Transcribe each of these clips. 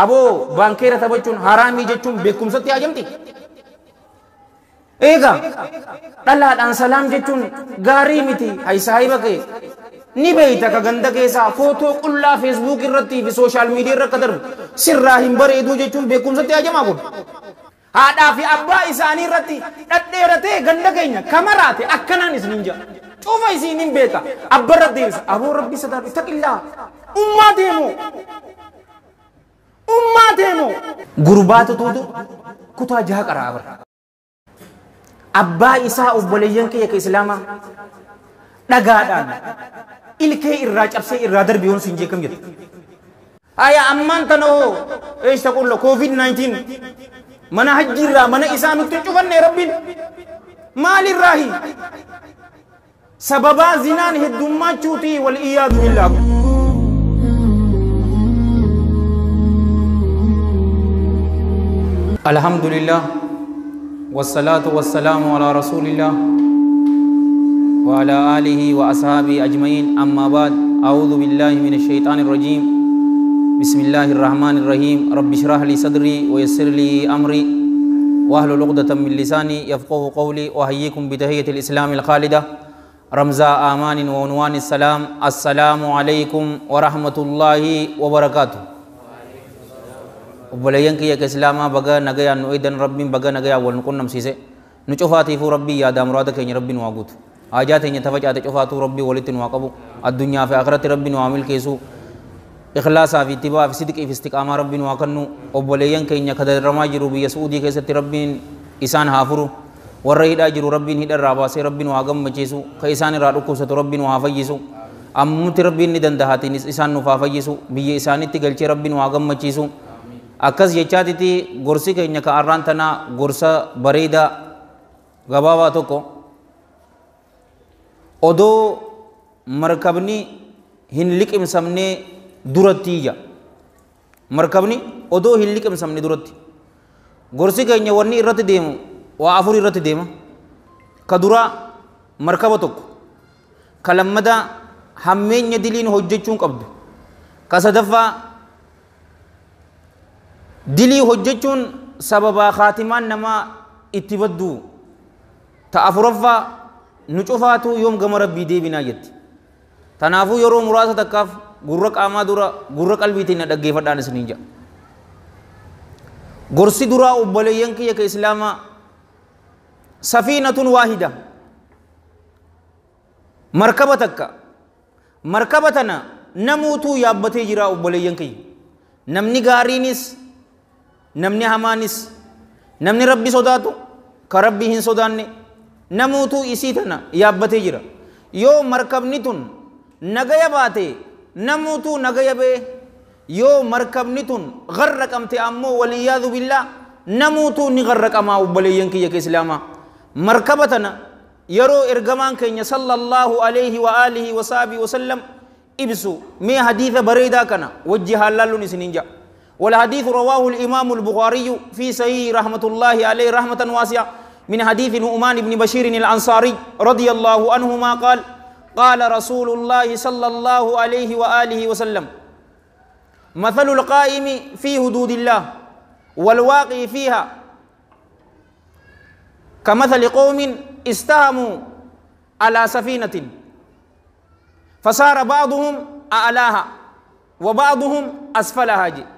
Aboo baankeera taphachuun haraamii jechuun beekumsatti haajamti. Eega dhalaadhaan salaam jechuun gaarii miti hay saahiba kee ni beeyta ka ganda keessaa footoo qullaa feesbuuk irratti fi sooshaal miidiyaa irra akka darbu sirraa hin bareeduu jechuun beekumsatti haajamaa kun. Haadhaa fi abbaa isaanii irratti dhadheeratee ganda keenya kamaraate akkanaan isiniin jedha. Cufa isiin hin beeka abba irra deebisa aboo rabbi sodaadhu ittaqillaa ummaa deemu. Ummaa deemu. Gurbaatu tuutu kutaa jaha qaraa bara. Abbaa isaa obboleeyyan kiyya ka islaamaa dhagaadhaan ilkee irraa cabsee irraa darbe yoon siin jeekam jedhu. Aya ammaan tana hoo eessa qulla COVID-19 mana hajji irraa mana isaa nutti cufanne rabbiin maalirraahi sababaa zinaan heddummachuuti wal iyyaadu billaah. Alhamdulillah والصلاة والسلام على رسول الله وعلى آله وأصحابه أجمعين أما بعد أعوذ بالله من الشيطان الرجيم بسم الله الرحمن الرحيم رب اشرح لي صدري ويسر لي أمري واحلل عقدة من لساني يفقه قولي وأحييكم بتحية الإسلام الخالدة رمز آمان وعنوان السلام السلام عليكم ورحمة الله وبركاته. Obboleeyyan kiyya ka islaamaa baga nagayaan nu eedan rabbiin baga nagayaan wal nu qunnamsiise nu cufaatiifuu rabbii yaadaa muraada keenya rabbi nu haa guutu haajaa teenya tafacaate cufaatuu rabbii walitti nu haa qabu addunyaa fi akhiratti rabbi nu haa milkeessu ikhlaasaa fi ittibaa fi sidqii fi istiqaamaa rabbi nu haa kennu obboleeyyan keenya ka dararamaa jiru biyya Suudii keessatti rabbiin isaan haa furu warra hidhaa jiru rabbiin hidha irraa baasee rabbi nu haa gammachiisu ka isaan irraa dhukkubsatu rabbi nu haa fayyisu ammutti rabbiin ni dandahaatiin isaan nuuf haa fayyisu biyya isaanitti galchee rabbi nu haa gammachiisu. Akkas jechaatiti gorsi keenya ka arraan tanaa gorsa bareedaa gabaabaa tokko odoo markabni hin liqimsamne duratti ija markabni odoo hin liqimsamne duratti gorsi keenya wanni irratti deemu waa afur irratti deema ka duraa markaba tokko ka lammadaa hammeenya diliin hojjechuun qabdu ka sadaffaa dilii hojjechuun sababaa khaatimaan namaa itti baddu ta afuraffaa nu cufaatu yoom gama rabbii deebinaa jetti. Tanaafuu yeroo muraasa takkaaf gurra qaamaa dura gurra qalbiitiin na dhaggeeffadhaan isiniin jedha. Gorsi duraa obboleeyyan kiyya ka islaamaa safiinatun waahida markaba takka markaba tana namuutuu yaabbatee jira obboleeyyan kiyya namni gaariinis namni hamaanis namni rabbi sodaatu ka rabbi hin sodaanne namuutuu isii tana yaabbatee jira yoo markabni tun nagaya baate namuutuu nagaya ba'e yoo markabni tun garraqamte ammoo waliyyaadu billaa namuutuu ni garraqamaa obboleeyyan kiyya ka islaamaa markaba tana yeroo ergamaan keenya sallallahu alayhi wa aalihi wa sahbihi wa sallam ibsu mee hadiisa bareedaa kana wajji haalaalluun isiniin ja'a. والحديث رواه الإمام البخاري في صحيح رحمة الله عليه رحمة واسعة من حديث نعمان بن بشير الأنصاري رضي الله عنهما قال قال رسول الله صلى الله عليه وآله وسلم مثل القائم في حدود الله والواقع فيها كمثل قوم استهموا على سفينة فصار بعضهم أعلاها وبعضهم أسفلها.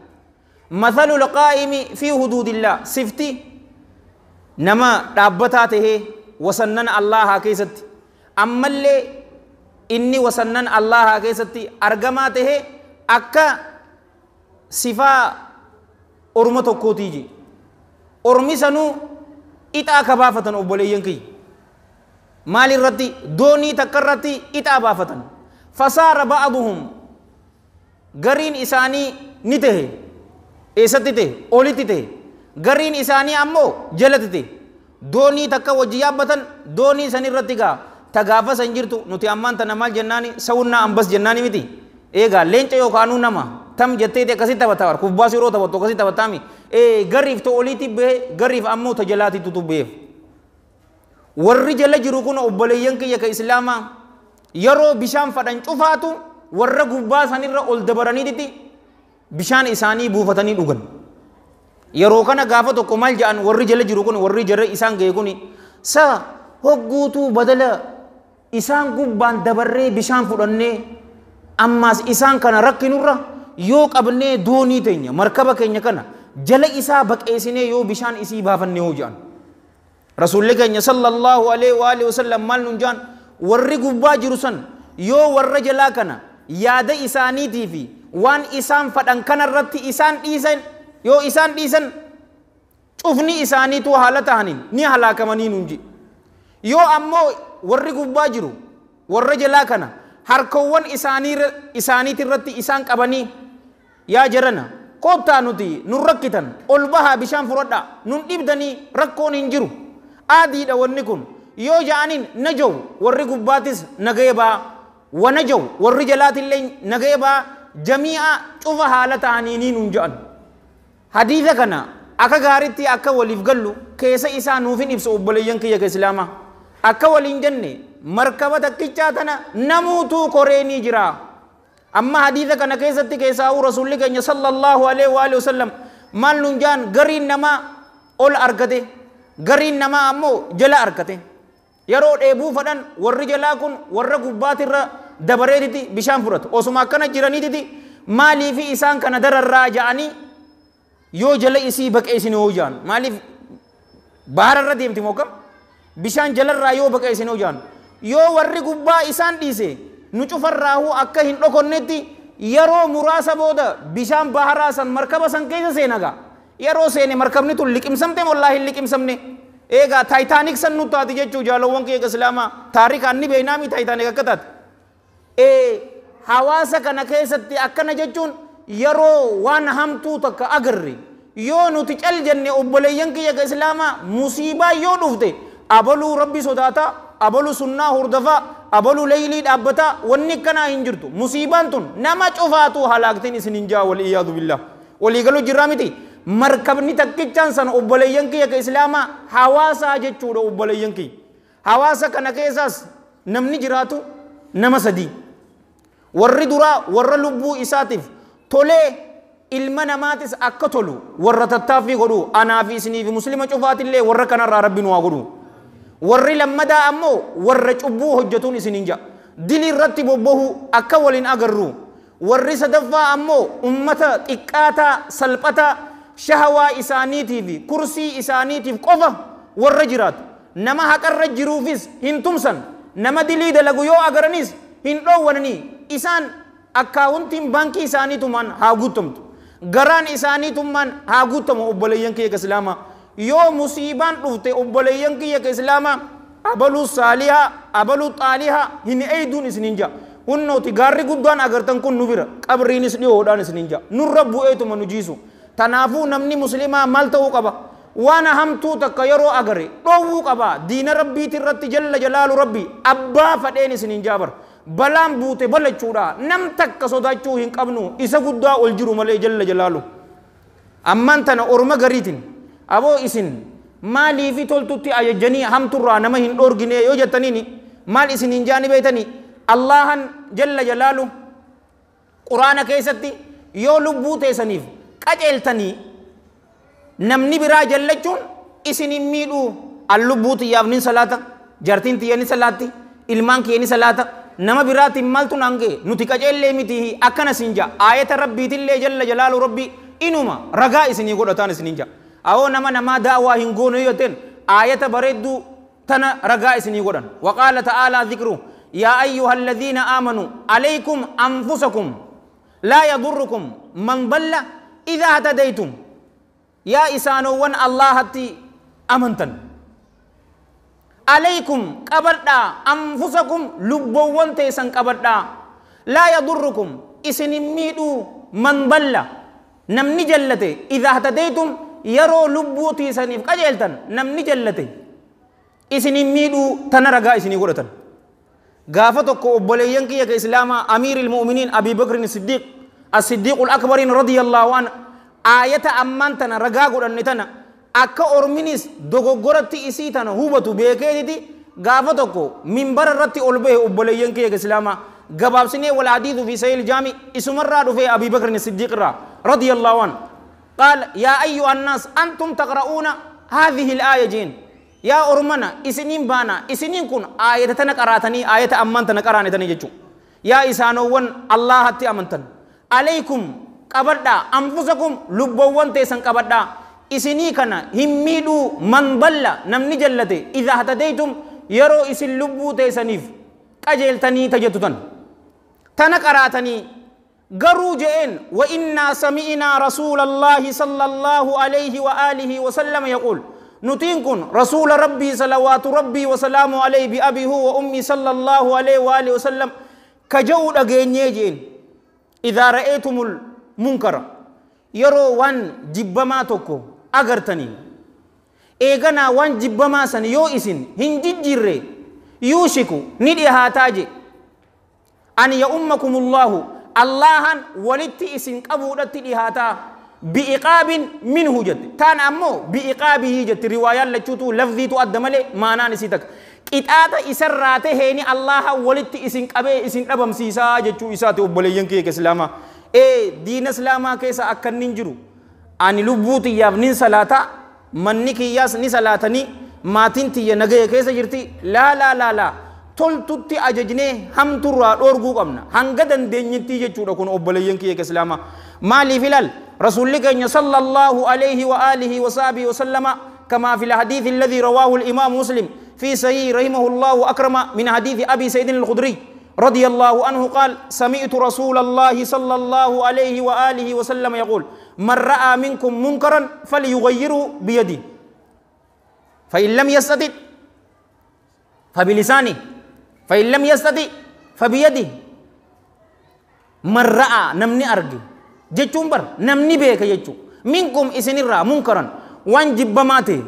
مثل القائم في حدود الله صفتي نما رابطاته وسنن الله كيست أما اللي إني وسنن الله كيست أرجماته أكا صفا أرمتو كوتيجي أرمي سنو إتا كبافتن أبولينكي مال الرتي دوني تكرتي إتا بافتن فصار بعضهم قرين إساني نته eessatti ta'e olitti ta'e gariin isaanii ammoo jalatti ta'e doonii takka wajji yaabbatan doonii san irratti gaa ta gaafa san jirtu nuti ammaan tana maal jennaani sawunnaa ambas jennaani miti eegaa leenca yookaanuu nama tam jetteeti akkasitti taphataa kubbaas yeroo taphattu akkasitti taphataami gariif ta oliitti bahe gariif ammoo ta jalaatitti beef warri jala jiru kun obboleeyyan kiyya ka islaamaa yeroo bishaan fadhan cufaatu warra gubbaa sanirra ol dabaraniititti Bishaan isaanii buufatanii dhugan. Yeroo kana gaafa tokko maal ja'an warri jala jiru kun warri jara isaan ga'e kun sa hogguutuu badala isaan gubbaan dabarree bishaan fudhannee ammaas isaan kana rakkinurra yoo qabnee doonii teenya markaba keenya kana jala isaa baqeessinee yoo bishaan isii baafannee hoo ja'an. Rasuulli keenya sallallahu alaihi wa alihi wasallam maal nun ja'an warri gubbaa jiru san yoo warra jalaa kana yaada isaaniitii fi waan isaan fadhan kanarratti isaan dhiisan yoo isaan dhiisan cufni isaaniitu haala tahaniin ni halaakamanii nun ji. Yoo ammoo warri gubbaa jiru warra jalaa kana harkawwan isaaniitirratti isaan qabanii yaa jarana koottaa nuti nun rakkitan ol bahaa bishaan fudhadhaa nun dhibdanii rakkoon hin jiru aadiidha wanni kun yoo ja'aniin najaw warri gubbaatis nagaya baa wa najaw warri jalaatillee nagaya baa jamii'a cufa haala ta'anii nun ja'an. Hadiisa kana akka gaaritti akka waliif gallu keessa isaa nuufin ibsa obboleeyyan kiyya islaamaa. Akka waliin jenne markaba takkichaa tana namuutuu koreenii jira. Amma hadiisa kana keessatti keessaa'uu rasuulli keenya sallallahu alaihi wa alihi wasallam maal nun jaan gariin namaa ol argate gariin namaa ammoo jala argate. Yeroo dheebuu fadhan warri jalaa kun warra gubbaatirra dabareetiti bishaan fudhatu. Osuma akkana jiraniititi maaliifi isaan kana dararraa ja'anii yoo jala isii baqeessine hoo ja'an. Maaliif bahararra deemti moo kam? Bishaan jalarraa yoo baqeessine hoo ja'an. Yoo warri gubbaa isaan dhiise nu cufarraahuu akka hin dhokonnetti yeroo muraasa booda bishaan baharaa san markaba san keessa seenagaa. Yeroo seene markabni tun liqimsamte wallaahi hin liqimsamne. Eegaa Taayitaanik san nu taati jechuu jaalawwan kiyya islaamaa taarikaan ni beeknaami Taayitaanik akka taate. Hawaasa kana keessatti akkana jechuun yeroo waan hamtuu takka agarre yoo nuti cal jenne obboleeyyan kiyya islaamaa musiibaa yoo dhufte abaluu rabbi sodaataa abaluu sunnaa hordofaa abaluu leeylii dhaabbataa wanni akkanaa hin jirtu. Musiibaan tun nama cufaatu halaaktiin isin hin jaa wal iyyaadu billah. Walii galuu jirraa miti. Markabni takkichaan san obboleeyyan kiyya islaamaa hawaasaa jechuudha obboleeyyan kiyya. Hawaasa kana keessaas namni jiraatu nama sadii. Warri duraa warra lubbuu isaatiif tolee ilma namaatis akka tolu warra tattaaffii godhu anaa fi isinii fi muslima cufaatillee warra kanarraa rabbi nu haa godhu. Warri lammadaa ammoo warra cubbuu hojjetuun isiniin ja'a. Dili irratti bobbahu akka waliin agarru. Warri sadaffaa ammoo ummata xiqqaataa salphataa shahawaa isaaniitii fi kursii isaaniitiif qofa warra jiraatu. Nama haqarra jiruufis hin tumsan. Nama dilii dalagu yoo agaranis hin dhoowwananii isaan akkaawuntiin baankii isaaniitumaan haa guutamtu. Garaan isaaniitummaan haa guutamu obboleeyyan kiyya islaamaa. Yoo musiibaan dhufte obboleeyyan kiyya islaamaa abaluu saalihaa abaluu xaalihaa hin eeyduun isiniin ja'a. Hunnooti gaarri guddaan agartan kun nu bira qabriinis dhiyoodhaan isiniin ja'a. Nurra bu'eetuma nu jiisu. Tanaafuu namni musliimaa maal ta'uu qaba? Waan hamtuu takka yeroo agare dhoowwuu qaba. Diina rabbiiti irratti jalla jalaalu rabbi abbaa fadheen isiniin ja'a bara. Balaan buute balachuudha. Nam takka sodaachuu hin qabnu isa guddaa ol jiru malee jalla jalaalu. Ammaan tana orma gariitiin aboo isin maaliifi toltutti ajajjanii hamturraa nama hin dhoorgine yoo jettaniini maal isin hin jaani beeytanii Allahan jalla jalaalu quraana keessatti yoo lubbuu teessaniif qaceeltanii namni biraa jallachuun isin hin miidhuu. An lubbuu xiyyaaf nin salaata, jaartiin xiyya ni salaatti, ilmaan kiyya ni salaata, nama biraatiin maaltu naan ga'e nuti qaceellee miti akkana siin ja'a. Aayata rabbiitillee jalla jalaalu rabbi inuma ragaa isinii godhataan isiniin ja'a. Awoo nama namaa daawaa hin goone yoo ta'an aayata bareedduu tana ragaa isinii godhan. Waqaala ta'aalaa dhikru yaa ayyuha alladhiina aamanuu alaykum anfusakum laa yadurrukum man dalla idhaa hatadaytum. Yaa isaanowwan Allahatti amantan. Alaykum qabadhaa anfusakum lubboowwan teessan qabadhaa. Laa yadurrukum isin hin miidhuu man dalla namni jallate idhaa hatadaytum yeroo lubbuu teessaniif qajeeltan namni jallate isin hin miidhuu tana ragaa isinii godhatan. Gaafa tokko obboleeyyan kiyya ka islaamaa amiiril mu'miniin Abii Bakrin Siddiiq as-Siddiiqul Akbariin radiyallahu anhu aayata ammaan tana ragaa godhanne tana akka orminis dogoggoratti isii tana hubatu beekeetiti gaafa tokko minbara irratti ol bahe obboleeyyan kiyya ka islaamaa gabaabsinee والحديث في صحيح الجامع isumarraa dhufee أبي بكر الصديق irraa رضي الله عنه قال يا أيها الناس أنتم تقرؤون هذه الآية jeen yaa ormana isiniin baana isiniin kun aayata tana qaraatanii aayata ammaan tana qaraanetanii jechuu yaa isaanowwan Allahatti amantan عليكم qabadhaa أنفسكم lubbowwan teessan qabadhaa isinii kana hin miidhuu من ضل namni jallate إذا اهتديتم yeroo isin lubbuu teessaniif qajeeltanii tajettu tan tana qaraatanii garuu je'een وإنا سمعنا رسول الله صلى الله عليه وآله وسلم يقول nutiin kun rasuula Rabbii صلوات ربي وسلامه عليه بأبي هو وأمي صلى الله عليه وآله وسلم ka je'u dhageenyee je'een إذا رأيتم المنكر yeroo waan jibbamaa tokko agartanii eeganaa waan jibbamaa san yoo isin hin jijjiirre يوشك ni dhihaataa je أن يعمكم الله Allahan walitti isin qabuudhatti dhihaataa بعقاب منه jette taan ammoo بعقابه jette riwaayaan lachuutu lafziitu adda malee maanaan isii takka qixaaxa isarraa taheeni Allaha walitti isin qabee isin dhabamsiisaa jechuu isaati. Obboleeyyan kiyya islaamaa, ee diina islaamaa keessa akka inni jiru ani lubbuu tiyyaaf nin salaata, manni kiyyaas ni salaatanii, maatiin tiyya nagaya keessa jirti. Laa laa laa laa, toltutti ajajnee hamturraa dhoorguu qabna hanga dandeenyetti jechuudha. Kun obboleeyyan kiyya islaamaa, maaliif ilaal rasuulli keenya صلى الله عليه وآله وصحبه وسلم كما في الحديث الذي رواه الإمام مسلم في صحيح رحمه الله أكرم من حديث أبي سعيد الخدري رضي الله عنه قال سمعت رسول الله صلى الله عليه وآله وسلم يقول من رأى منكم منكرا فليغيره بيده فإن لم يستطع فبلسانه فإن لم يستطع فبيده. من رأى namni arge jechuun bar namni beeka jechuu منكم isinirraa منكرا waan jibbamaa ta'e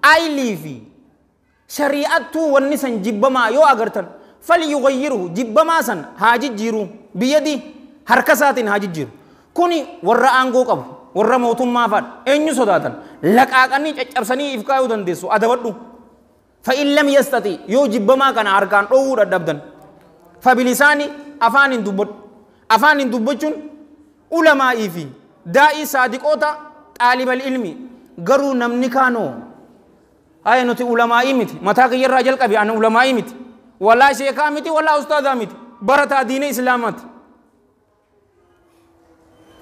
aylii fi shari'attuu wanni san jibbamaa yoo agartan فليغيره jibbamaa san haa jijjiiru بيده harka isaatiin haa jijjiiru. Kuni warra aangoo qabu, warra mootummaa fa'adha. Eenyu sodaatan laqaaqanii caccabsanii if kaayuu dandeessu adabadhu. فإن لم يستطع yoo jibbamaa kana harkaan dhoowwuu dadhabdan فبلسانه afaan hin dubbadhu. Afaan hin dubbachuun ulamaa'ii fi daa'ii saadiqoota طالب العلم. Garuu namni kaanoo haya nuti ulamaa'ii miti, mataa kiyyarraa jalqabi, ana ulamaa'ii miti, walaa sheekaa miti, walaa ustaadaa miti, barataa diina islaamaati.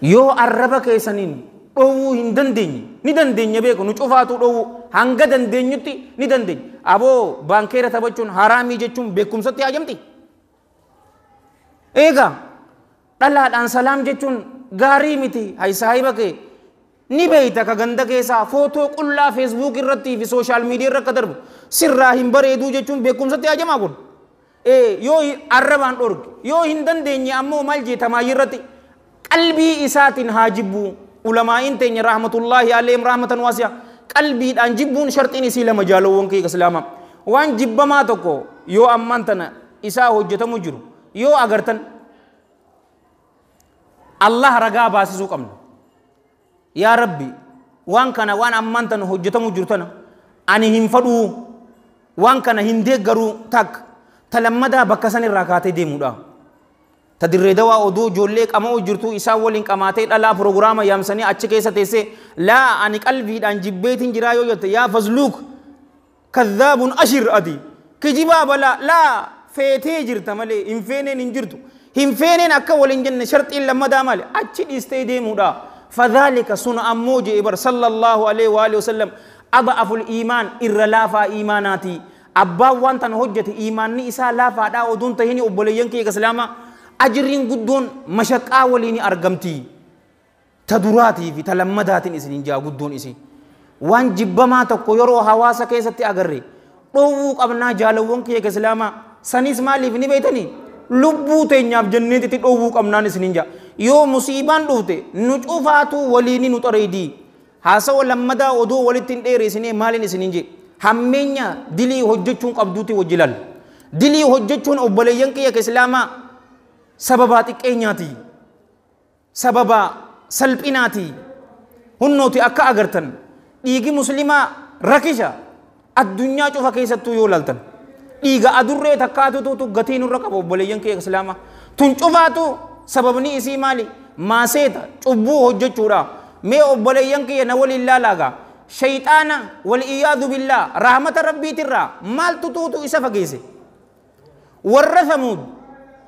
Yoo arraba keessaniin dhoowwuu hin dandeenye, ni dandeenya beeku, nu cufaatu dhoowwuu hanga dandeenyutti ni dandeenya. Aboo baankeera taphachuun haraamii jechuun beekumsatti hajamti. Eegaa dhalaadhaan salaam jechuun gaarii miti. Hay saahiba kee ni beeyta ka ganda keessaa footoo qullaa Facebook irratti fi social media irra akka darbu sirraa hin bareeduu jechuun beekumsatti hajamaa kun. Ee yoo arrabaan dhorge yoo hin dandeenye ammoo maal jeetamaa irratti qalbii isaatiin haa jibbuu. Ulamaa'iin teenya رحمة الله عليهم رحمة واسعة qalbiidhaan jibbuun sharxiin isii lama. Jaalowwan kee islaamaa, waan jibbamaa tokko yoo ammaan tana isaa hojjetamu jiru yoo agartan Allah ragaa baasisuu qabna. Yaa Rabbi, waan kana waan ammaan tana hojjetamu jiru tana ani hin fadhuu, waan kana hin deeggaruu. Takka talammadaa bakka san irraa kaatee deemuudha. Ta dirree dawaa oduu ijoollee qama'uu jirtu isaan waliin qamaatee dhalaa proogiraama yaamsanii achi keessa teessee laa ani qalbiidhaan jibbeetiin jiraa yoo jette, yaa fazluuk كذاب أشر ati kijibaa balaa laa feetee jirta malee hin feeneen hin jirtu. Hin feeneen akka waliin jenne sharxiin lammadaa maali? Achi dhiistee deemuudha. فذلك sun ammoo jee bar صلى الله عليه وآله وسلم أضعف الإيمان irra laafaa iimaanaati. Abbaan waan tana hojjete iimaanni isaa laafaadhaa oduun tahini. Obboleeyyan kee islaamaa, ajriin guddoon mashaqqaa waliin argamti. Ta duraatii fi ta lammadaatiin isiniin jaa guddoon isin waan jibbamaa tokko yeroo hawaasa keessatti agarre dhoowwuu qabnaa. Jaalawwan kiyya islaamaa, sanis maaliif ni beeytanii? Lubbuu teenyaaf jenneetitti dhoowwuu qabnaan isiniin jaa. Yoo musiibaan dhufte nu cufaatu waliin nu xareedii. Haasawa lammadaa odoo walitti hin dheeressinee maaliin isiniin jee? Hammeenya dilii hojjechuun qabduuti wajji laal. Dilii hojjechuun, obboleeyyan kiyya islaamaa, sababaa xiqqeenyaati, sababa salphinaati. Hunnooti akka agartan dhiigi muslimaa rakisha. Addunyaa cufa keessattuu yoo laaltan dhiiga adurree takkaatutu gatii nurra qaba. Obboleeyyan kiyya islaamaa, Tun cufaatu sababni isii maali? Maaseeta cubbuu hojjechuudha. Mee obboleeyyan kiyya na waliin laalaagaa. Shayxaana wal'iyyaadu billaa rahmata rabbiitirraa maaltu tuutu isa fageesse? Warra Thamuud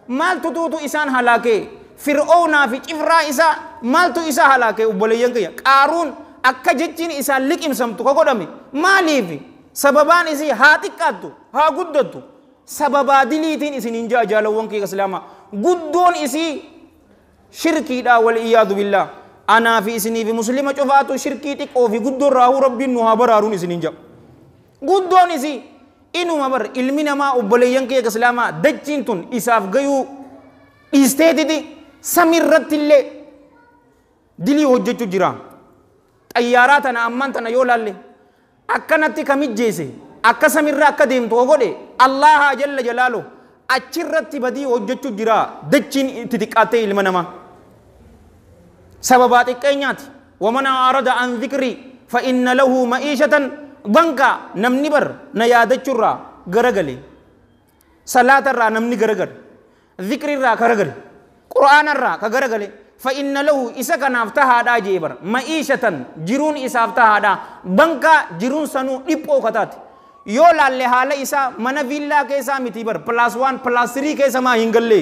maaltu tuutu isaan halaakee? Fir'oonaa fi cifraa isaa maaltu isa halaakee obboleeyyan kiyya? Qaaruun akka jechiin isaan liqimsamtu ka godhame maaliif? Sababaan isii haa xiqqaattu haa guddattu sababaa diliitiin isiniin ja'a jaalawwan kiyya islaamaa. Guddoon isii shirkiidha wal'iyyaadu billaa. Anaa fi isinii fi muslima cufaatu shirkii xiqqoo fi guddoon raahuu rabbiin nu haa baraaruun isiniin ja'a. Guddoon isii inuma bar ilmi namaa obboleeyyan kiyya islaamaa dachiin tun isaaf gayuu dhiisteetiti samiirratti illee dilii hojjechuu jira. Xayyaaraa tana ammaan tana yoo laalle akkanatti ka mijjeesse akka samiirra akka deemtu oo godhe Allaha jalla jalaalu achirratti badii hojjechuu jira dachiin itti xiqqaattee ilma namaa. Sababaa xiqqeenyaati. Waman arada an dhikrii fa inna lahu ma'iishatan dankaa. Namni bar na yaadachuurraa garagale. Salaatarraa namni garagale. Dhikriirraa garagale. Qur'aanarraa ka garagale. Fa inna lahu isa kanaaf tahaadhaa jee bar. Ma'iishatan jiruun isaaf tahaadhaa. Dankaa jiruun sanuu dhiphoo kataati. Yoo laalle haala isaa mana viillaa keessaa miti bar. +1 +3 keessa maa hin galle.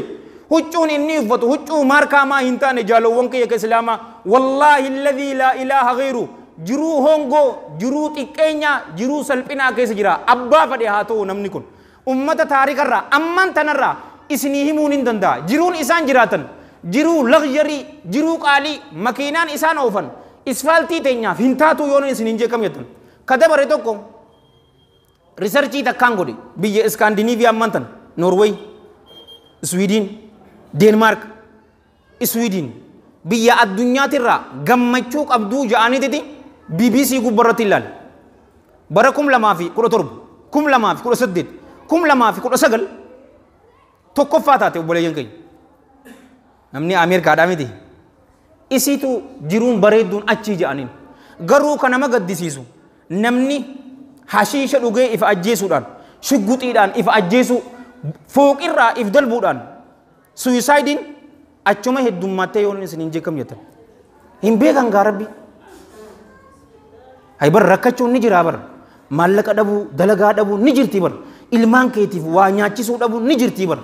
Huccuun inni uffatu huccuu maarkaa maa hin taane jaalawwan kiyya islaamaa. Wallaahi alladhii laa ilaaha ghayru. Jiruu hongoo, jiruu xiqqeenyaa, jiruu salphinaa keessa jira. Abbaa fadhe haa ta'u namni kun. Ummata taarikarraa ammaan tanarraa isinii himuun hin danda'a. Jiruun isaan jiraatan jiruu lagyarii, jiruu qaalii, makiinaan isaan oofan isfaaltii teenyaaf hin taatu yoon isiniin jeeqam jettan. Ka dabare tokko riisarchii takkaan godhe biyya Iskaandiniiviyaa ammaan tana Noorweey, Iswiidiin, Deenmaark, Iswiidiin biyya addunyaatirraa gammachuu qabduu ja'aniititi BBC gubbarratti ilaale. Bara 2017, 2018, 2019 tokkoffaa taate obboleeyyan keenya. Namni Ameerikaadhaa miti. Isiitu jiruun bareedduun achii ja'aniin. Garuu kan nama gaddisiisu namni hashiisha dhugee ifa ajjeesuudhaan, shugguxiidhaan ifa ajjeesuu, fooqirraa if dalbuudhaan suwisaayidiin achuma heddummattee yoon isin hin jeeqam jettan. Hin beekan gaa rabbi. Hay bar rakkachuun ni jira bar. Maallaqa dhabuu, dalagaa dhabuu ni jirti bar. Ilmaan keetiif waa nyaachisuu dhabuu ni jirti bar.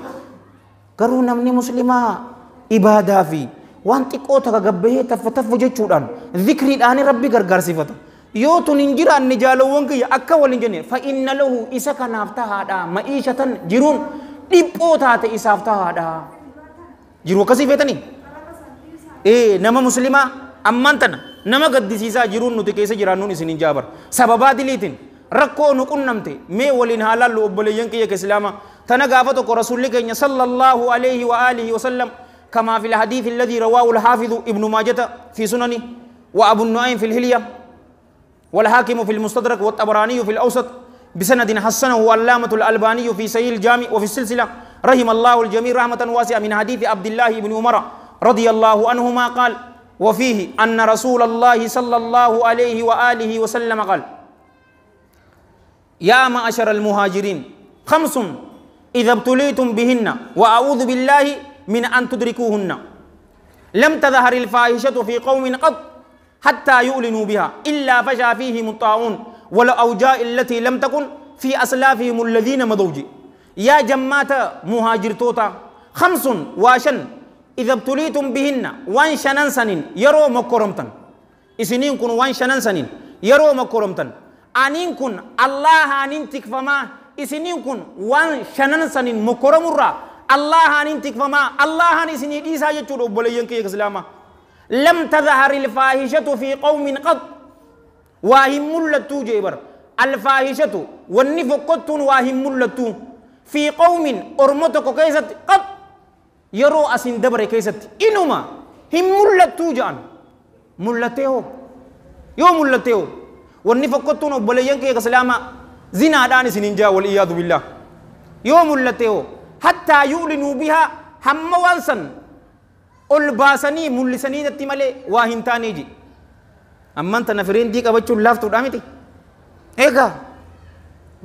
Garuu namni muslimaa ibaadaa fi waan xiqqoo takka gabbahee taffa taffa jechuudhaan zikriidhaan rabbi gargaarsifata. Yoo tun hin jiraanne jaalawwan kiyya akka waliin jenne fa inna lahu isa kanaaf tahaadha ma'iishatan jiruun dhiphoo taate isaaf tahaadha. Jiruu akkasii feetanii? Nama muslimaa ammaan tana nama gaddisiisaa jiruun nuti keessa jiraannuun isin hin jaabar. Sababaa diliitiin rakkoo nu qunnamte mee waliin haa laallu obboleeyyan kiyya islaamaa. Tana gaafa tokko rasuulli keenya sallallahu alayhi wa alihi wa sallam كما في الحديث الذي رواه الحافظ ابن ماجة في سننه وأبو النعيم في الهلية والحاكم في المستدرك والطبراني في الأوسط بسند حسنه والعلامة الألباني في سيل الجامع وفي السلسلة رحم الله الجميع رحمة واسعة من حديث عبد الله بن عمر رضي الله عنهما قال وفيه أن رسول الله صلى الله عليه وآله وسلم قال يا معشر المهاجرين خمس إذا ابتليتم بهن وأعوذ بالله من أن تدركوهن لم تظهر الفاحشة في قوم قط حتى يؤلنوا بها إلا فشى فيهم الطاعون والأوجاع التي لم تكن في أسلافهم الذين مضوا. يا جماعة مهاجر توتا خمس واشن إذا ابتليتم بهن وان شنن سنين يرو مكرمتن إسنين كن وان شنن سنين يرو مكرمتن أنين كن الله أنين تكفما إسنين كن وان شنن سنين مكرمرا الله أنين تكفما الله أنين سنين إيسا يجور أبوليين كي إسلاما لم تظهر الفاحشة في قوم قط واهم ملتو جيبر الفاحشة والنفقة واهم ملتو في قوم أرمتك كيست قط يرو أسين دبر كيست إنما هم ملتو جان ملتهو يو ملتهو والنفقة أبوليين كي إسلاما زنا داني سنين والعياذ بالله يو ملتهو حتى يؤلنوا بها هم وانسن ol baasanii mul'isanii natti malee waa hin taane ji. Ammaan tana fireen dii qabachuun laaftuudha miti. Egaa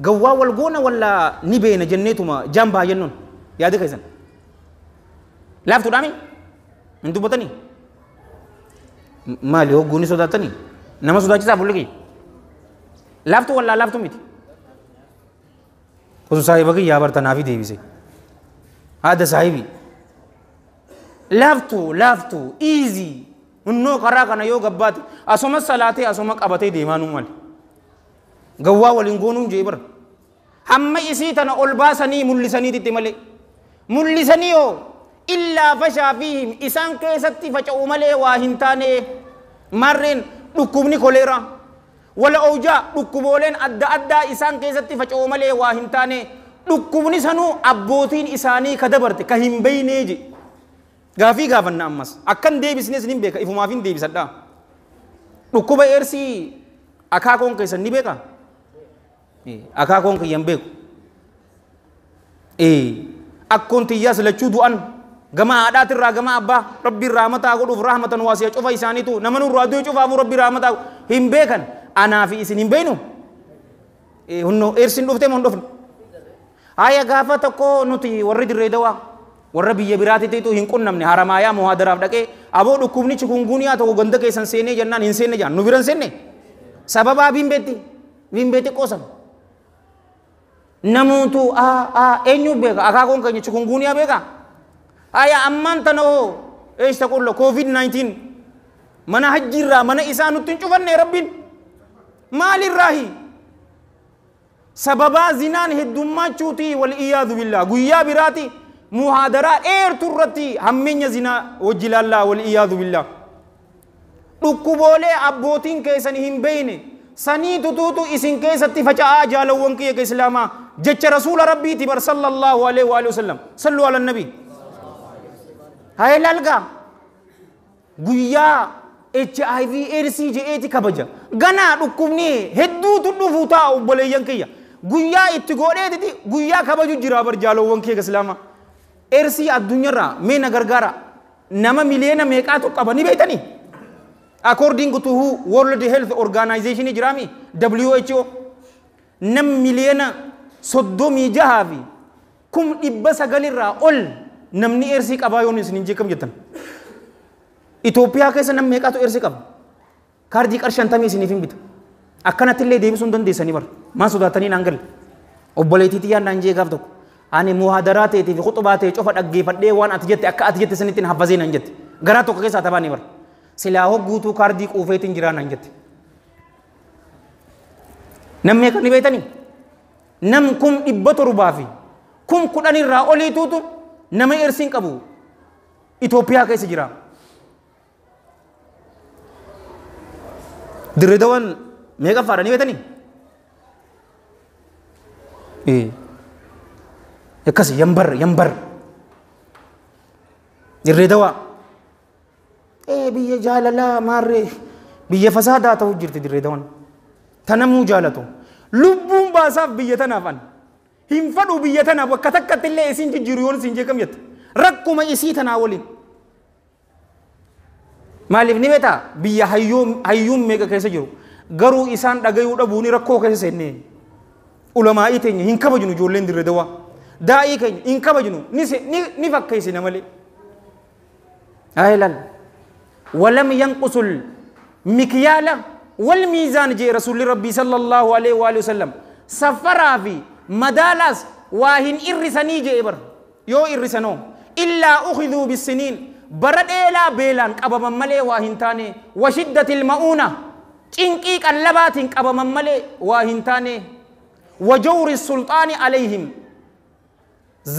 gawwaa wal goona walla ni beena jenneetuma jambaa jennuun yaada keessan. Laaftuudhaami hin dubbatanii maali hogguuni sodaatanii nama sodaachisaa fuulli kiyya laaftu wallaa laaftu miti osoo saahiba kiyyaa bartanaafi deebise haada saahibi laaftu laaftu easy hunnoo karaa kana yoo gabbaate asuma salaatee asuma qabatee deemaa nuu mali gawwaa waliin goonuun jee bara hamma isii tana ol baasanii mul'isaniititti malee mul'isanii yoo illaa fashaa fiihim isaan keessatti faca'u malee waa hin taane marreen dhukkubni koleeraa wala owjaa dhukkubooleen adda addaa isaan keessatti faca'u malee waa hin taane dhukkubni sanuu abbootiin isaanii ka dabarte ka hin beeynee je gaafii gaafanna ammas akkan deebisnes nin beeka ifumaaf hin deebisadha dhukkuba eersii akaakoon keessan ni beeka akaakoon kiyyan beeku akkoon tiyyaas lachuu du'an gama haadhaatirraa gama abbaa rabbiin rahmataa godhuuf rahmatan waasiya cufa isaaniitu nama nurraa du'e cufaafuu rabbi rahmataa hin beekan anaa fi isin hin beeynu hunno eersin dhuftee moo hin dhufne haya gaafa tokko nuti warri dirree dawaa warra biyya biraatitti hin qunnamne haramaayaa muhaadaraaf dhaqee aboo dhukkubni chikunguuniyaa tokko ganda keessan seenee jennaan hin seenne jaan nu biran seenne sababaa biinbeetti biinbeetti qoosan namuutu eenyu beeka akaakoon keenya chikunguuniyaa beeka haya ammaan tana hoo eessa qullo covid-19 mana hajjiirraa mana isaa nutti hin cufanne rabbiin maalirraahi sababaa zinaan heddummachuuti wal iyyaadu billaa guyyaa biraati muhaadaraa dheertuu irratti hammeenya zinaa wajji ilaallaa wal iyyaadu billaa dhukkuboolee abbootiin keessan hin beeyne sanii tutuutu isin keessatti faca'aa jaalawwan kiyya ka islaamaa jecha rasuula rabbiiti bar sallallahu alaihi wa sallam sallu ala nabii haa ilaalgaa guyyaa HIV AIDS je'eeti kabaja ganaa dhukkubni hedduutu dhufuu ta'a obboleeyyan kiyya guyyaa itti godheetiti guyyaa kabaju jira bar jaalawwan kiyya islaamaa eersii addunyaarraa mee na gargaara nama miliyoona meeqaatu qaba ni beeytanii according to who World Health Organization jiraami WHO nam miliyoona 36 fi 900,000 ol namni eersii qabaa yoon isin hin jeekam jettan Itoophiyaa keessa nam meeqaatu eersii qaba kaardii qarshii 50 isiniif hin bita akkanatti illee deebisuu hin dandeessanii bara maan sodaatanii naan galle obboleettii xiyyaan naan jee gaaf tokko ani muhaadaraa ta'eetii fi khuxubaa ta'e cufa dhaggeeffadhee waan ati jette akka ati jette sanittiin haffazee naan jette garaa tokko keessaa tabaanii bara silaa hogguutuu kaardii quufeetiin jiraa naan jette nam meeqa ni beeytanii nam 700,000 fi 10,000 irraa oliituutu nama eersiin qabu Itoophiyaa keessa jira. Dirree Dawaan meeqa faadha ni beektanii? Akkas yambar yambar Dirree Dawaa biyya jaalalaa maarree biyya fasaadaa ta'uu jirti Dirree Dawaan tanamuu jaalatu lubbuun baasaaf biyya tanaaf an hin fadhu biyya tanaaf bakka takkatti illee isin jijjiiru yoon isin jeekam jette rakkuma isii tanaa waliin maaliif ni beektaa biyya hayyuun meeqa keessa jiru garuu isaan dhagayuu dhabuuni rakkoo keessa seennee ulamaa'ii teenya hin kabajnu ijoolleen Dirree Dawaa daa'ii keenya hin kabajnu ni fakkeessina malee. Haa ilaal walam yanqusul mikyaala wal miizaan jee rasuulli rabbii sallallahu alaihi wa sallam safaraa fi madaalaas waa hin irrisanii jee bar yoo irrisanoo illaa ukhiduu bisiniin bara dheelaa beelaan qabaman malee waa hin taane washiddatil ma'uuna cinqii qallabaatiin qabaman malee waa hin taane wajawri sulxaani alayhim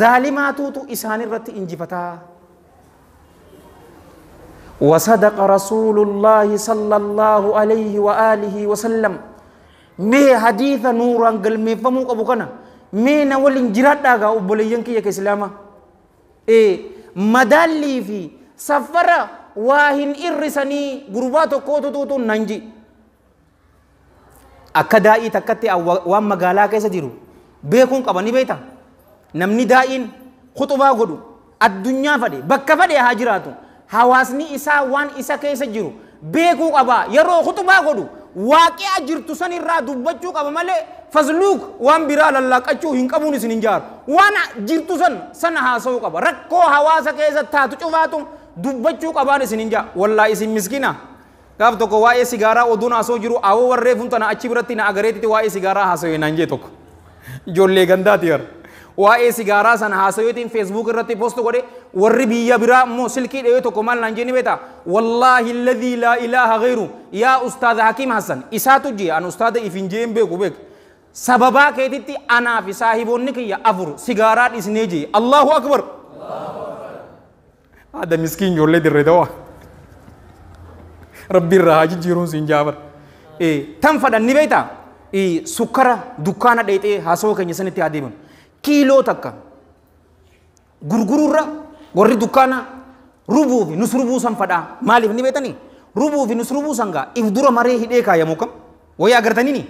zaalimaatuutu isaan irratti injifataa. وصدق رسول الله صلى الله عليه وآله وسلم مي حديث نورا قلمي فمو أبو كنا مي نولين جرات داغا أبوليين كي إسلاما مدالي في سفر واهن إرساني غرباتو كوتو توتو ننجي akka daa'ii takkatti waan magaalaa keessa jiru beekuun qaba ni beekta namni daa'iin khuxubaa godhu addunyaa fadhe bakka fadhe haa jiraatu hawaasni isaa waan isa keessa jiru beekuu qaba yeroo khuxubaa godhu Waaqi'a jirtu san irraa dubbachuu qaba malee fazluuk waan biraa lallaaqachuu hin qabuun isin hin jaaru. Waan jirtu san sana haasa'uu qaba. Rakkoo hawaasa keessa taatu cufaatu dubbachuu qabaan isin hin jaa. Wallaa isin miskiina. Gaaf tokko waa'ee sigaaraa oduun haasa'u jiru awoo warree funtana achi biratti na agareetitti waa'ee sigaaraa haasa'u naan jee tokko. Ijoollee gandaati yar. Waa'ee sigaaraa sana haasa'uutiin feesbuuk irratti poost godhe warri biyya biraa immoo silkii dhiyoo tokko maal naan jee ni beektaa? Wallaahi alladhii laa ilaaha ghayru yaa ustaadha Hakiim Hassan isaatu jee an ustaadha ifin jee hin beeku beeku. Sababaa keetitti anaa fi saahiboonni kiyya afur sigaaraa dhisnee jee. Allahu akbar. Haadha miskiin ijoollee dirree dawaa. Rabbi irraa haa jijjiiruun siin jaabar. Tan fadhan ni beektaa? Sukkara dukkaana dheexee haasawaa keenya sanitti haa deeman. Kiiloo takka gurguruurra warri dukkaana rubuu fi nus rubuu san fadhaa. Maaliif ni beektanii? Rubuu fi nus rubuu san gaa if dura maree hidhee kaayamu kam? Wayii agartanii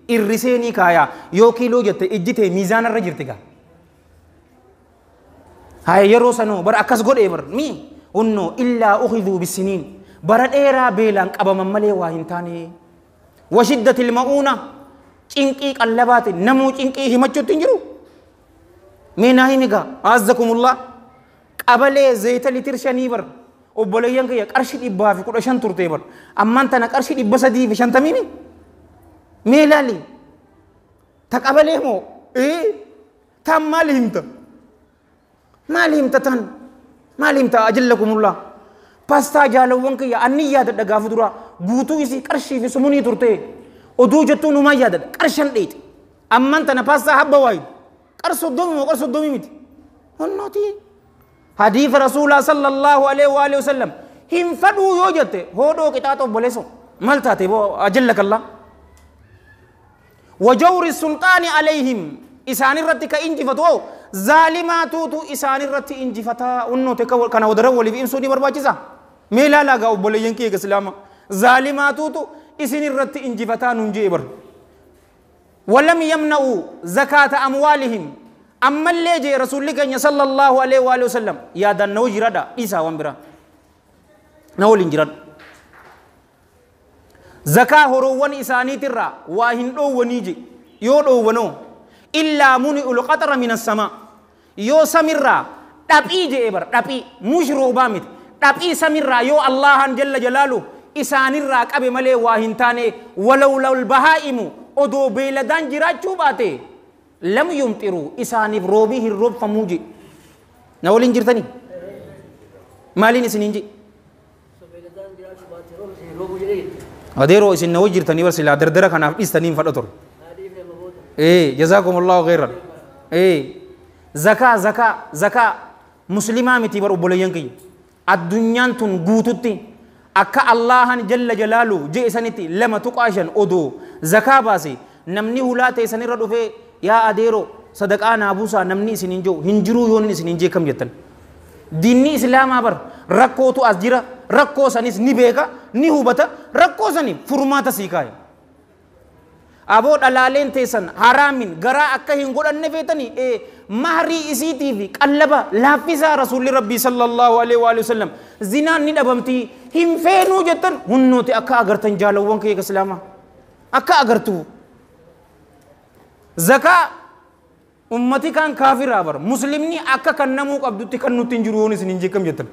irrisee ni kaayaa yoo kiiloo jette ijji tee miizaanarra jirti gaa. Haa yeroo sanoo bara akkas godhee bar mi unnoo illaa ukhiduu bisiniin bara dheeraa beelaan qabaman malee waa hin taane. Washiddatil ma'uuna cinqii qallabaati namuu cinqii himachuutti hin jiru. Mee naa himi gaa azzakumullah qabalee zayita litir 5 bar obboleeyyan kiyya qarshii 115 turtee bar ammaan tana qarshii 350 mee ilaali ta qabalee moo tan maal himta maal himta tan maal himta ajallakumullah paastaa jaalawwan kiyya anni yaadadha gaafa dura guutuu isii qarshii fi sumunii turtee oduu jettuu numaa yaadadha qarshan dheete ammaan tana paastaa habba waayu qar 30 moo qar 30 miti honnooti hadiisa rasuulaa sallallahu alaihi wa alihi wasallam hin fadhuu yoo jette hoodhoo qixaaxa obboleessoo maal taate boo ajallakallah wajawri sulxaani alayhim isaan irratti ka injifatu zaalimaatuutu isaan irratti injifataa unnoote kana wadaran waliif ibsuu ni barbaachisa mee ilaalaa gaa obboleeyyan kiyya islaama zaalimaatuutu isin irratti injifataa nuun jee bar ولم يمنعوا زكاة أموالهم أما اللي جي رسول الله صلى الله عليه وآله وسلم يا دان نوجي ردا إيسا وانبرا نولين جرد زكاة هروان إساني ترى واهن أو ونيجي يود أو ونو إلا منئ القطر من السماء يو سمرا تبي جي إبر تبي مش روبامت تبي سمرا يو الله جل جلاله إساني را كأبي ملي واهن تاني ولو لو البهائم odoo beeyladaan jiraachuu baate lam yumxiruu isaaniif roobii hin roobfamuu je na waliin jirtanii maaliin isiniin je adeeroo isin na wajji jirtanii bar silaa dardara kanaaf dhiistanii hin fadha ture jazaakumullahu khairan zakaa zakaa zakaa muslimaa miti bar obboleeyyan kiyya addunyaan tun guututti akka Allahan jalla jalaalu jee isanitti 2.5 odoo zakaa baase namni hulaa ta'e sanirra dhufee yaa adeeroo sadaqaa naa buusaa namni isin hin jiru hin jiruu yoon isin hin jee kam jettan diinni islaamaa bar rakkootu as jira rakkoo sanis ni beeka ni hubata rakkoo sani furmaata sii kaaya aboo dhalaaleen teessan haraamin garaa akka hin godhanne feetanii mahrii isiitii fi qallaba laaffisaa rasuulli rabbii sallallahu alaihi wa sallam zinaan ni dhabamtii hin feenuu jettan hunnooti akka agartan jaalawwan kee islaamaa akka agartu zakaa ummati kan kaafiraa bar muslimni akka kan namuu qabdutti kan nutti hin jiru yoon isin hin jeekam jettan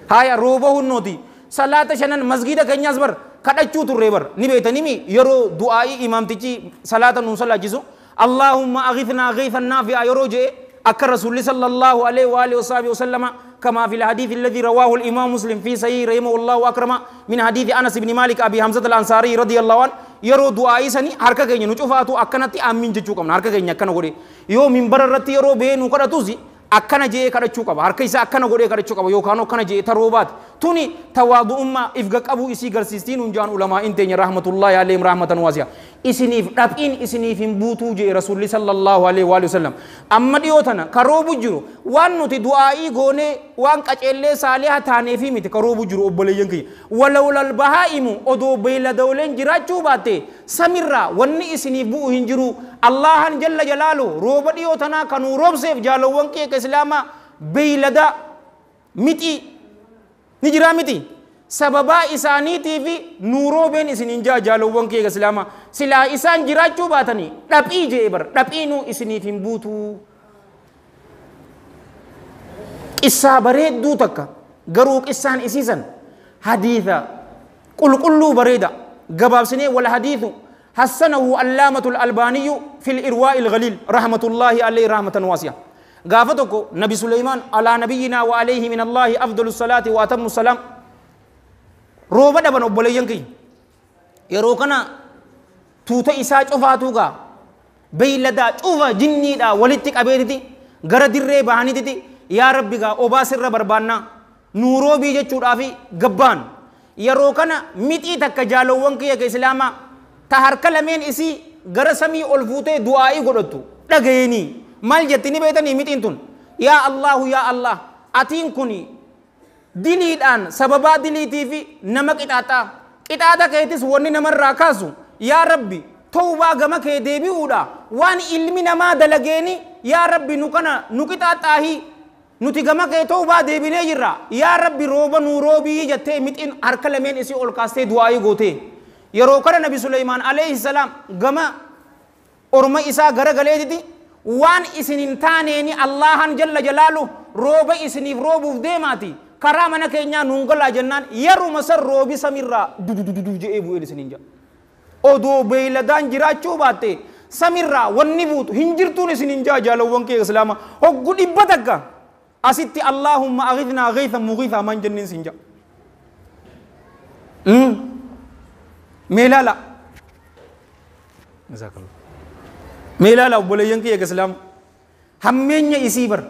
haya rooba hunnooti salaata shanan masgida keenyaas bar kadhachuu turre bar ni beektanii yeroo du'aa'ii imaamtichi salaata nuun salaachisu allahumma aghithnaa ghaythan naafi'a yeroo je'e akka rasuulli sallallahu alaihi wa alihi wasahbihi wasallama كما في الحديث الذي رواه الإمام مسلم في صحيح رحمه الله وأكرمه من حديث أنس بن مالك أبي حمزة الأنصاري رضي الله عنه يرو دعائي سني حركة كيني نشوفاتو أكنتي آمين جتشوكم حركة كيني أكنا غوري يو منبر رتي يرو بين وكرتوزي akkana jee kadhachuu qaba harka isaa akkana godhee kadhachuu qaba yookaan akkana jee taroobaati tuni tawaadu'ummaa ifga qabuu isii garsiistiin hunjaan ulamaa in teenya rahmatullahi alayhim rahmatan waasi'a isiniif dhab'iin isiniif hin buutuu jee rasuulli sallallahu alayhi wa sallam amma dhiyoo tana karoobu jiru waan nuti du'aa'ii goonee waan qaceellee saaliha taaneefi miti karoobu jiru obboleeyyan kiyya walawlal bahaa'imu odoo beeyladooleen jiraachuu baatte samirraa wanni isiniif bu'u hin jiru allahan jalla jalaalu rooba dhiyoo tanaa kanuu roobseef jaalowwan kee ka islaamaa beeylada miti ni jiraa miti Sababaa isaaniitii fi nuuroobeen isiniin jaa jaalowwan kee islaamaa silaa isaan jiraachuu baatanii dhaphii jee bar dhaphiinuu isiniif hin buutuu. Qissaa bareedduu takka garuu qissaan isiisan hadiisa qulqulluu bareeda gabaabsinee wal hadiisu حسنه علامة الألباني في الإرواء الغليل رحمة الله عليه رحمة واسعة. قافتك نبي سليمان على نبينا وعليه من الله أفضل الصلاة وأتم السلام روبا دبن أبولينكي يروكنا توتا إسا شوفاتوغا بيلدا شوفا جني دا ولتك أبيتي غرا دري بهاني يا ربي غا أوبا سر بربانا نورو بيجي چورافي غبان يروكنا ميتي تك جالوونكي يا إسلاما تهرك لمن إسي غرا سمي ألفوتي دعائي غدتو دغيني مال جتني بيتني ميتين يا الله يا الله أتين كوني دليلان سببا دليتي في نمك إتاتا إتاتا كيتس وني نمر راكاسو يا ربي توبا غما كي ديبي ودا وان علمي نما دلغيني يا ربي نكنا نكتاتا هي نتي غما كي توبا ديبي نجرا يا ربي روبا نوروبي جتي ميتين أركلمين إسي أولكاستي دعائي غوتي يروكنا نبي سليمان عليه السلام غما أرما إسا غرغليتي وان إسنين تانيني الله جل جلاله روبا إسنيف روبوف ديماتي كرامنا كينيا نونغلا جنان يرو مسر روبي سميرا دو دو دو دو جي ابو إلسنين جا odoo beeyladaan jiraachuu baatte samirraa wanni buutu hin jirtuun isinin jaa jaalawwan kee islaama hoggu dhibba takka asitti allaahumma aghithnaa ghaythan mughiithaa maan jenneen sin jaa mee ilaala mee ilaala obboleeyyan kiyya islaama hammeenya isii bar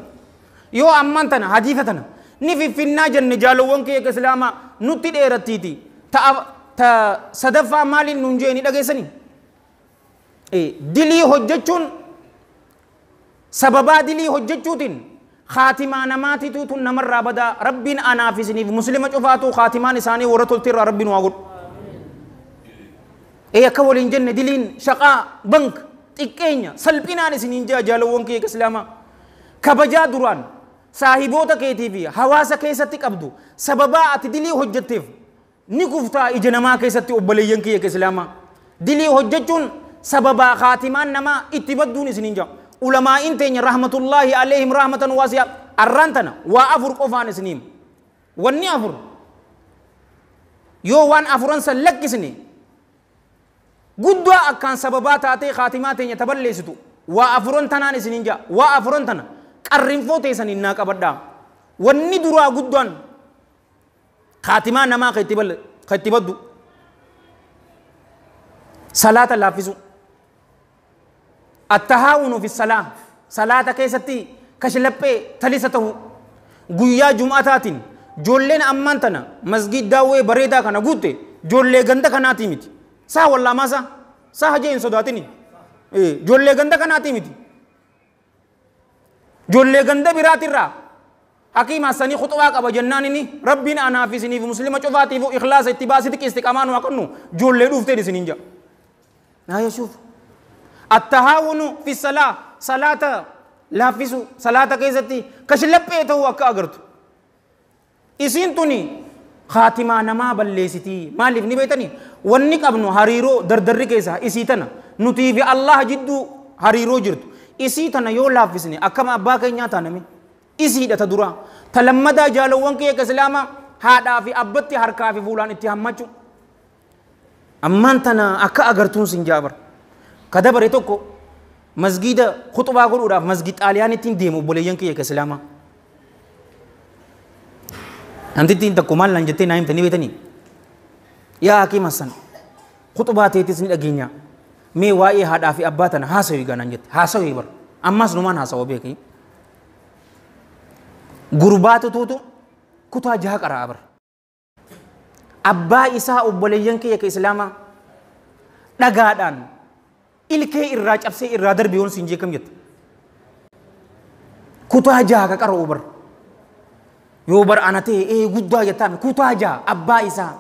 yoo ammaan tana hadiisa tana ni fiffinnaa jenne jaalawwan kiyya islaama nutti dheerattiiti ta'a ta sadaffaa maaliin nuun jee ni dhageessanii dilii hojjechuun sababaa dilii hojjechuutiin khaatimaa namaatitu tun namarraa badaa rabbiin anaaf isiniif muslima cufaatu khaatimaan isaanii warra tolteerraa rabbiin waa godhu akka waliin jenne diliin shaqaa bank xiqqeenya salphinaan isiniin jaa jaalawwan kee islaamaa kabajaa duraan saahiboota keetii fi hawaasa keessatti qabdu sababaa ati dilii hojjetteef ni kuftaa ija namaa keessatti obboleeyyan kiyya islaamaa dilii hojjechuun sababaa khaatimaan namaa itti badduun isiniin jaa ulamaa'in teenya rahmatullaahi alayhim rahmatan waasi'a arraan tana waa afur qofaan isiniim wanni afur yoo waan afuran san lakkisne guddaa akkaan sababaa taatee khaatimaa teenya taballeessitu waa afuran tanaan isiniin jaa waa afuran tana qarrinfoo teessaniin naa qabadhaa wanni duraa guddaan خاتمان نما خيتبدو صلاة لافزو التهاون في الصلاة صلاة كيستي كشلبي تلسته قويا جمعتات جولين أمانتنا مسجد داوي بريدا كان قوتي جولي غندا كان ميتي سا والله ما سا سا هجين صداتني جولي غندا كان ميتي جولي غندا براتي را حكيم حسني خطوة أبا جنانني ربنا أنا في سني في مسلمة شوفاتي في إخلاص اتباع صدق استقامان وكنو جول لدوف تدي سنين جا لا يشوف التهاون في الصلاة صلاة لا فيسو صلاة كيزتي كشلب إيه أكا أغرت إسين توني خاتمة نما بلسيتي ما لفني بيتني ونك أبنو هريرو دردر كيسا إسيتنا نتي في الله جدو هريرو جرد إسيتنا يو لا في سني أكما أبا كينيا تانمي isiidha ta duraa ta lammadaa jaalowwan kiyya islaamaa haadhaa fi abbatti harkaa fi fuulaan itti hammachuu ammaan tana akka agartuun sin jaabar ka dabare tokko masgiida khuxubaa godhuudhaaf masgid xaaliyaanittiin deemu obboleeyyan kiyya islaamaa namtittiin tokko maal naan jettee naa himtanii beetanii yaa hakiim Hassan khuxubaa teetis ni dhageenya mee waa'ee haadhaa fi abbaa tana haasawii gaa naan jette haasawii bar ammas numaan haasawa beekii gurbaatu tuutu kutaa jaha qaraa bar abbaa isaa obboleeyyan kiyya ka islaamaa dhagaadhaan ilkee irraa cabsee irraa darbe yoon siin jeekam jette kutaa jaha ka qara'u bar yoo bar ana ta'e ee guddaa jettaan kutaa jaha abbaa isaa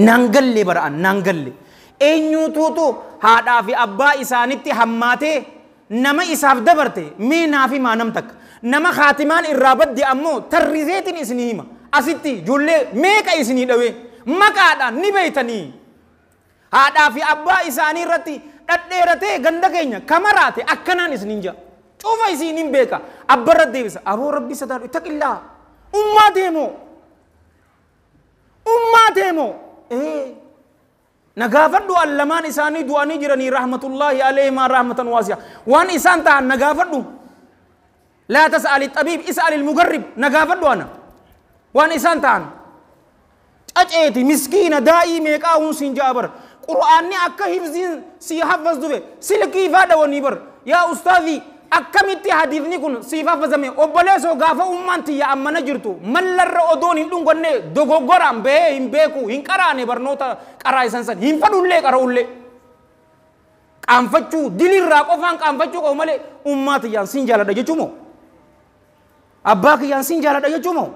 naan galle bar an naan galle eenyuu tuutu haadhaa fi abbaa isaanitti hammaatee nama isaaf dabarte mee naaf himaa nam takka nama khaatimaan irraa badde ammoo tarriseetiin isinii hima Asitti ijoollee meeqa isinii dhawee maqaadhaan ni beeytanii. Haadhaa fi abbaa isaanii irratti dhadheeratee ganda keenya kamaraate akkanaan isiniin jaa. Cufa isiniin beeka. Abba irratti deebisa. Aboo rabbi sodaadhu ittaqillaa. Ummaa deemoo. Ummaa deemoo. Nagaafadhu allamaan isaanii du'anii jiranii rahmatullaahi alayhimaa rahmatan waasi'a. Waan isaan ta'an nagaafadhu. Laa tas'ali xabiib is'ali mugarrib nagaafadhu ana. Waan isaan ta'an. Caceeti miskiina daa'ii meeqaa hun siin ja'a bara. Qur'aanni akka hifziin si haffaz dufe silkii faa dhawanii bara. Yaa ustaazii akkamitti hadiisni kun siif haffazame obboleessoo gaafa ummaan tiyya ammana jirtu mallarra odoon hin dhunganne dogoggoraan bahee hin beeku hin qaraane barnoota qaraa isan san hin fadhullee qara'ullee. Qaanfachuu dilirraa qofaan qaanfachuu qabu malee ummaa tiyyaan siin jaaladha jechuu moo? Abbaa kiyyaan siin jaaladha jechuu moo?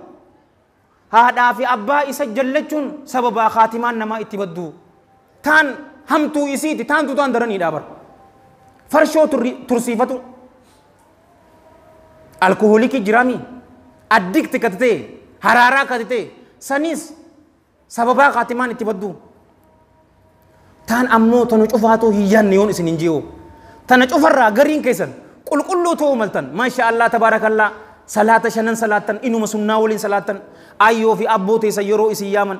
Haadhaa fi abbaa isa jallachuun sababaa kaatimaan namaa itti baddu. Taan hamtuu isiiti taantu taan daraniidha bara. Farshoo tursiifatu. Alkohoolikii jiraami. Addikti kati ta'e haraaraa kati ta'e sanis sababaa kaatimaan itti baddu. Taan ammoo tanu cufaatu hin yaanne yoon isin hin ji'u. Tana cufarraa gariin keessan qulqulluu ta'uu maltan. Maasha Allah tabaarakallaa. Salaata shanan salaatan inuma sunnaa waliin salaatan ayyoo fi abboo teessa yeroo isin yaaman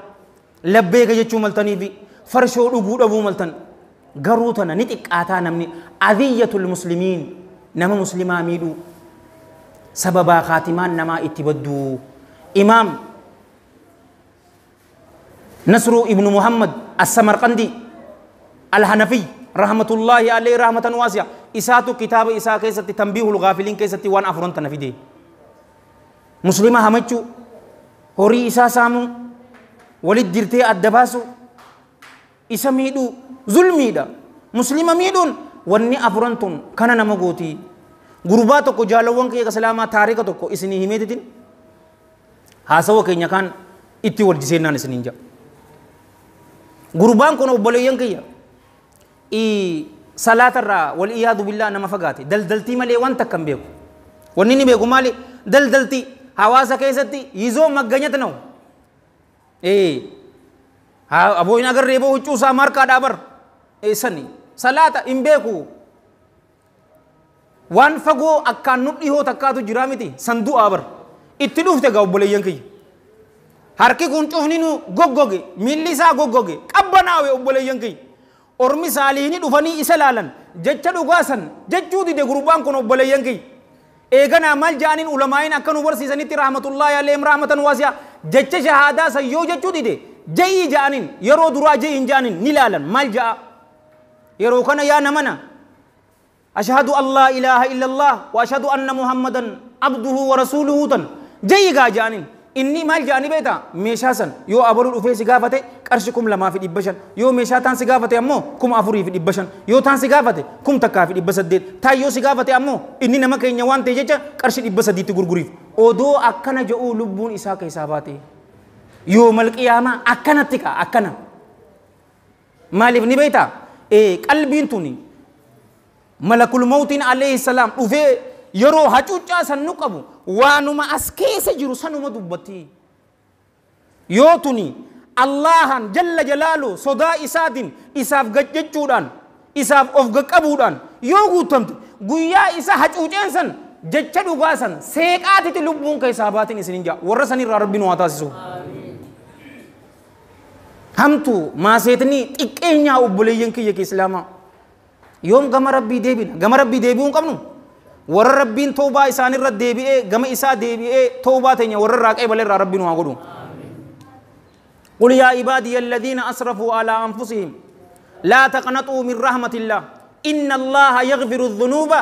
labbeeka jechuu maltanii fi farshoo dhuguu dhabuu maltan garuu tana ni xiqqaataa namni adiyyatul muslimiin nama muslimaa miidhuu sababaa kaatimaan namaa itti badduu. Imaam Nasruu ibnu Muhammad as-Samarqandi al-Hanafi rahmatullaahi alayhi rahmatan waasi'a isaatu kitaaba isaa keessatti tanbiihul gaafiliin keessatti waan afuran tana fide. Muslima hamachuu, horii isaa saamuu, walit dirtee adda baasuu, isa miidhuu, zulmiidha. Muslima miidhuun wanni afuran tun kana nama gooti. Gurbaa tokko jaalawwan kiyya islaamaa taarika tokko isinii himeetitin haasawa keenya kaan itti wal jiseennaan isiniin ja'a. Gurbaan kun obboleeyyan kiyya salaatarraa wal iyaadu billaa nama fagaate daldaltii malee waan takka hin beeku. Wanni inni beeku maali? Daldaltii hawaasa keessatti yizoo magganyat na'u. Aboo hin agarree boo huccuu isaa markaadhaa bar. Sani salaata hin beeku. Waan fagoo akkaan nu dhihoo takkaatu jiraa miti san du'aa bar. Itti dhufte gaa obboleeyyan kiyya. Harki kun cufni nu goggoge miilli isaa goggoge qabbanaawe obboleeyyan kiyya. Ormi saaliini dhufanii isa laalan jecha dhugaa san jechuu dide gurbaan kun obboleeyyan kiyya. Eeganaa maal ja'aniin ulamaa'iin akka nu barsiisanitti rahmatullaahi alayhim rahmatan waasi'a jecha shahaadaa san yoo jechuu dide ja'ii ja'aniin yeroo duraa ja'iin ja'aniin ni laalan maal ja'a. Yeroo kana yaa namana ashhadu an laa ilaaha illallah wa ashhadu anna muhammadan abduhu wa rasuuluhu tan ja'ii gaa ja'aniin inni maal ja'anii beektaa meeshaa san yoo abaluu dhufee si gaafate qarshi 2500 yoo meeshaa taan si gaafate ammoo 4500 yoo taan si gaafate 1800 taan yoo si gaafate ammoo inni nama keenya waan ta'e jecha qarshi 300tti gurguriif odoo akkana jedhuu lubbuun isaa keessaa baate yoo malqiyaamaa akkanatti ka'a akkana maaliif ni beektaa qalbiin tuni malakul mawtiin alayhi salaam dhufee yeroo hacuuccaa san nu qabu waanuma as keessa jiru sanuma dubbatti. Yoo tuni Allahan jalla jalaalu sodaa isaatiin isaaf gajjachuudhaan isaaf of qaqqabuudhaan yoo guutamte guyyaa isa hacuuceen san jecha dhugaa san seeqaatitti lubbuun keessaa baatiin isinin ja'a warra sanirraa rabbi nu haa taasisu. Hamtu maaseetni xiqqeenyaa obboleeyyan kiyya islaamaa yoom gama rabbii deebina gama rabbii deebi'uu hin qabnu. Warra rabbiin toobaa isaanirra deebi'ee gama isaa deebi'ee toobaa teenya warra irraa qeebale irraa rabbiin waa godhu. Qul yaa ibaadiya alladhiina asrafuu alaa anfusihim laa taqnaxuu min rahmatillah inna allaha yaghfiru dhunuuba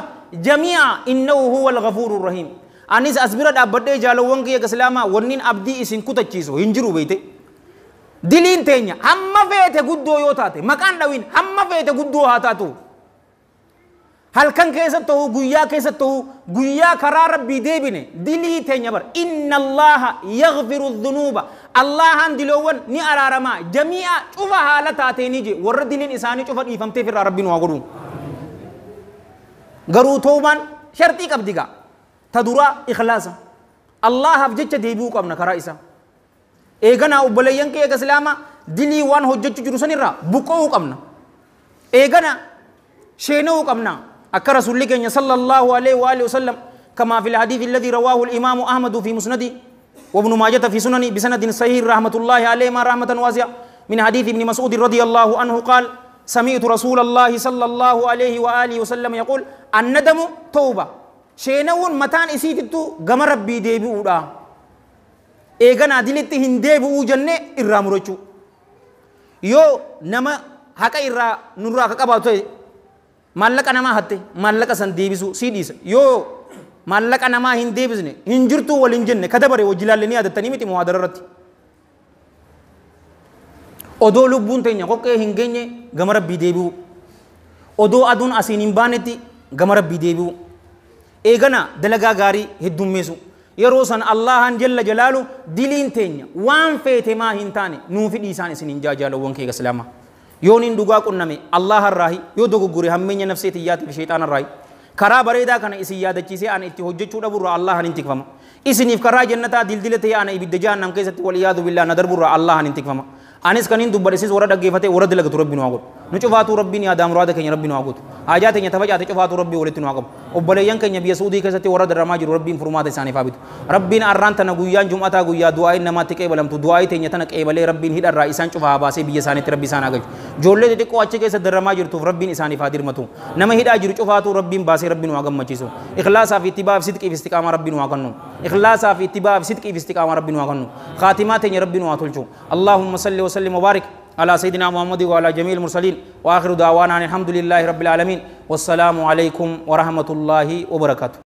jamii'a innahu huwa al-ghafuuru rahiim. Anis as bira dhaabbadhee jaalawwan kiyya islaamaa wanniin abdii isin kutachiisu hin jiru beeyte. Diliin teenya hamma feete guddoo yoo taate maqaan dhawiin hamma feete guddoo haa taatu. Halkan keessa ta'uu guyyaa keessa ta'uu guyyaa karaa rabbii deebine dilii teenya bara inna allaha yaghfiru dhunuuba allahan diloowwan ni araaramaa jamii'a cufa haala taateenii je warra diliin isaanii cufa dhiifamteef irraa rabbiin waa godhu. Garuu toobaan sharxii qabdi gaa ta duraa ikhlaasa allahaaf jecha deebi'uu qabna karaa isaa. Eeganaa obboleeyyan kee eega islaamaa dilii waan hojjechuu jiru sanirraa buqqa'uu qabna. Eegana sheena'uu qabna. Akka rasuulli keenya sallallahu alaihi wa alihi wasallam كما في الحديث الذي رواه الإمام أحمد في مسنده وابن ماجة في سننه بسند صحيح رحمة الله عليه ما رحمة واسعة من حديث ابن مسعود رضي الله عنه قال سمعت رسول الله صلى الله عليه وآله وسلم يقول الندم توبة شينون متان إسيتتو غم ربي ديبئودا إيغانا دلت هن ديبئو جنة إرى مرچو يو نما حقا إرى نورا كقباتو مالك نما حتى مالك سن ديبسو سيديس يو مالك نما هن ديبسني هن جرتو ولين جنة كدبري وجلال ني عادتني متي muhadara irratti odoo lubbuun teenya qoqqee hin geenye gama rabbii deebi'u odoo aduun asiin hin baanetti gama rabbii deebi'u eegana dalagaa gaarii heddummeessu yeroo san allahan jalla jalaalu diliin teenya waan feete maa hin taane nuufi dhiisaan isin hin jaajaalawwan kee islaamaa yoon hin dhugaa qunname allahan raahi yoo dogoggore hammeenya nafsee xiyyaatiif sheexaanan raahi karaa bareedaa kana isin yaadachiisee ana itti hojjechuu dhaburraa allahan hin tikfama isiniif karaa jannataa dildila ta'e ana ibidda jahannam keessatti waliyaadu billaa na darburraa allahan hin tikfama anis kanin dubbadhe isis warra dhaggeeffate warra dalagatu rabbi nu haa godhu nu cufaatuu rabbiin yaadaa muraada keenya rabbi nu haa guutu haajaa teenya tafacaate cufaatuu rabbii walitti nu haa qabu obboleeyyan keenya biyya suudii keessatti warra daramaa jiru rabbiin furmaata isaaniif haa bitu rabbiin arraan tana guyyaan jum'ataa guyyaa du'aa'iin namaatti qeebalamtu du'aa'ii teenya tana qeebalee rabbiin hidharraa isaan cufaa haa baasee biyya isaaniitti rabbi isaan haa galchu ijoollee xixiqqoo achi keessa daramaa jirtuuf rabbiin isaaniif haa dirmatu nama hidhaa jiru cufaatuu rabbiin baasee rabbi nu haa gammachiisu ikhlaasaa fi ittibaa fi sidqii fi istiqaamaa rabbi nu haa kennu ikhlaasaa fi ittibaa fi sidqii fi istiqaamaa rabbi nu haa kennu khaatimaa teenya rabbi nu haa tolchu allahumma salli وسلم وبارك على سيدنا محمد وعلى جميع المرسلين وآخر دعوانا الحمد لله رب العالمين والسلام عليكم ورحمة الله وبركاته.